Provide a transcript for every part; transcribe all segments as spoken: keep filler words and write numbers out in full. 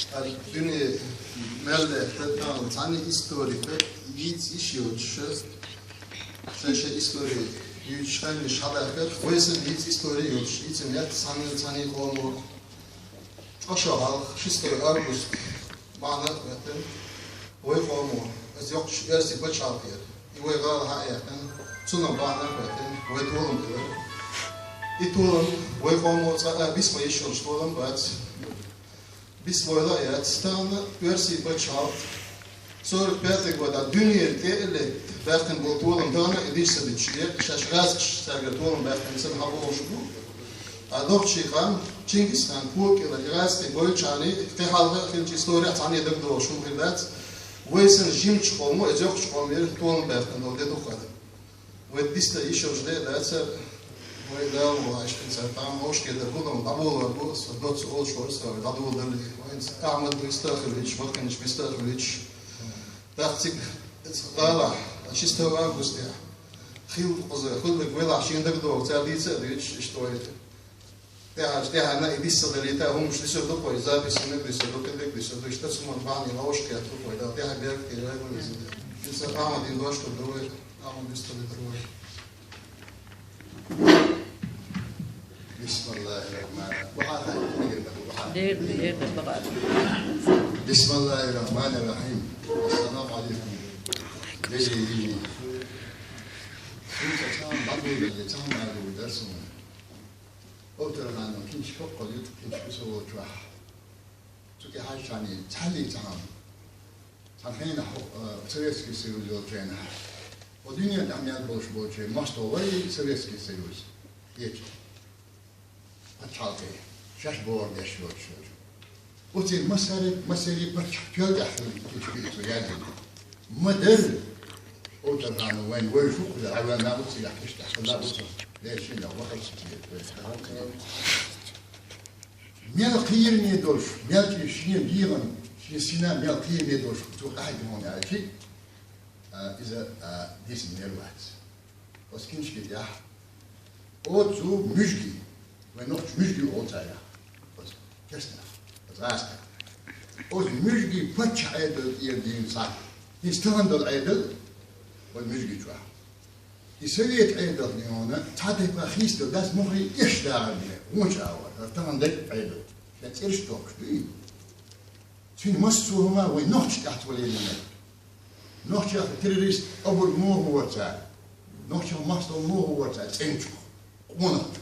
ХӀара дуьне мел лаьттара тахана цхьанне историк йийца йиш йоцуш, шайн-шайн истори юьйцуш ханнаш хьадахкар, вай санна йийца истори йоцуш, йийца меттаца цхьанне, цхьанне къомо. ЧӀогӀа шо хьалха, шестого август бахьана а хӀоьттина вай къомо, иза йоккхачу оьрсийн пачхьалкхера. И вай гӀала хьа а яьккхина, цунах бахьана а хӀоьттина вай толам хилар. И толам вай къомо цкъа а бицбан йиш йолуш толам бац. Бицбойла а яц, тахана оьрсийн пачхьалкх сорок пятый года дуьненара тӀе а летта баьккхина болу толам тахана а и дийш ца дича, шаьш гӀазкхаша цаьргара толам баьккхина санна хьабохуш бу. Ткъа нохчийн къам Чингисхан кога кӀела и гӀазкхий бойчхьана, кхин хьалха а хиллачу историхь цхьанне дагадогӀуш хӀума хир дац, вай санна жимачу къомо, иза йоккхачу къомера толам баьккхина долу де ду-кх хӀара. Вай дисте йиш йолуш де а дац хӀара, вай Дала ву аьшпинца тхьамма вовшахкхетар хӀума дӀаболор бу, со доцца олуш вара со вай дӀадоладалле. Вайна Ахьмад виста а хилийча, баккхийнаш виста а хилийча, тӀаккха цига, оцу гӀалахь, шестого августехь, хилла кхуза, хилларг велахь шена дагадогӀу, цара дийца а дуьйцуш, иштта вай тӀаьхьарчу тӀаьхьарна и дисса далийта, хӀуманаш дисса ду-кх вай, записьниг дисса ду, кхидерг дисса ду, иштта цу хӀуманна бахьана вовшахкхетта ду-кх вай, Дала тӀаьхьа беркате вай ву иза. Иза Ахьмадийн дош ду вай, Ахьмад виста далийтар вай. بسم الله الرحمن الرحيم. بسم الله الرحمن الرحيم. السلام عليكم. Лезийни. Сунца цхьаьна бӀадуллале, цхьаьна аьлла дарсана. Овтарханов кинча хӀоккхул ю, кинча куьсо волчохь. Цу тӀехь хьаьжчхьана цхьаллий цхьаьна. Цхьана хенахь, э, Советский Союз йолчу хенахь, хӀо дуьне тӀехь мел болуш болчу мостагӀий Советский Союз, кхечу пачхьалкхе, шаьш бохург деш йоцуш йолчу. Оцу массаре-, массерийн паччахь кел тӀехь хилла кхечу куьйга цо яздина. Ма-дарра, Овтарханов вайна вевзаш ву, кхузахь хьаваьлла ву цигахь, кхечу тӀехь хилла ву цо, леррина вахара цо цигахь, вай хьаваьлла. Мел кхераме долуш, мел чӀогӀа шен дегӀан, шен сина мел кхераме долуш, цо къахьегна хьуна аьлча, а, иза, а, дийцина мел вац. Оцу кинчке тӀехь, оцу муьжгийн, вай нохчий муьжгийн олу царах, оцу керстанах, оцу гӀазкхех. Оцу муьжгийн паччахьан Ӏедал тӀера дийна цхьа, хӀинца тахана долу Ӏедал, вай муьжгийн чохь. И совет Ӏедал хьуна цхьа тайпа хийцадала дац, муххале эшна дагӀар бен, вончу агӀор, хӀара тахана дерг Ӏедал. Шайн цӀераш а дохкуш дуй? Цуьнан массо а хӀума вай нохчашна тӀехь ца валийна меттиг. Нохчех террорист, обарг муха вара цара? Нохчех мостагӀа муха вара цара цӀеначух, къонахчух?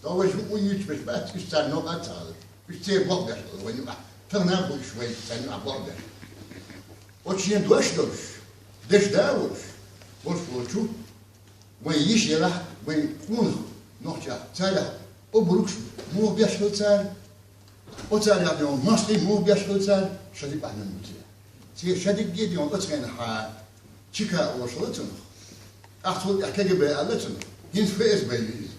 Ткъа вайша хӀуъа йуьйцуш берш бац, уьш царна новкъа а ца хилла. Уьш церан болх беш хилла вайна юкъахь. Тахана а бу уьш вайна царна юкъахь болх беш. Оцу шен дош а долуш, дешна а волуш, волуш волчу, вайн йиша елахь, вайн къонах нохчех, царех обаргаш муха беш хилла цара? Оцарех ден мостагӀий муха беш хилла цара? Ша дика бахьана ма ду церан. Церан ша дика а ден оцу хенахь ЧК олуш хилла цунах. ТӀаккха цул тӀаьхьа КГБ аьлла цунах. ХӀинца ФСБ ю иза.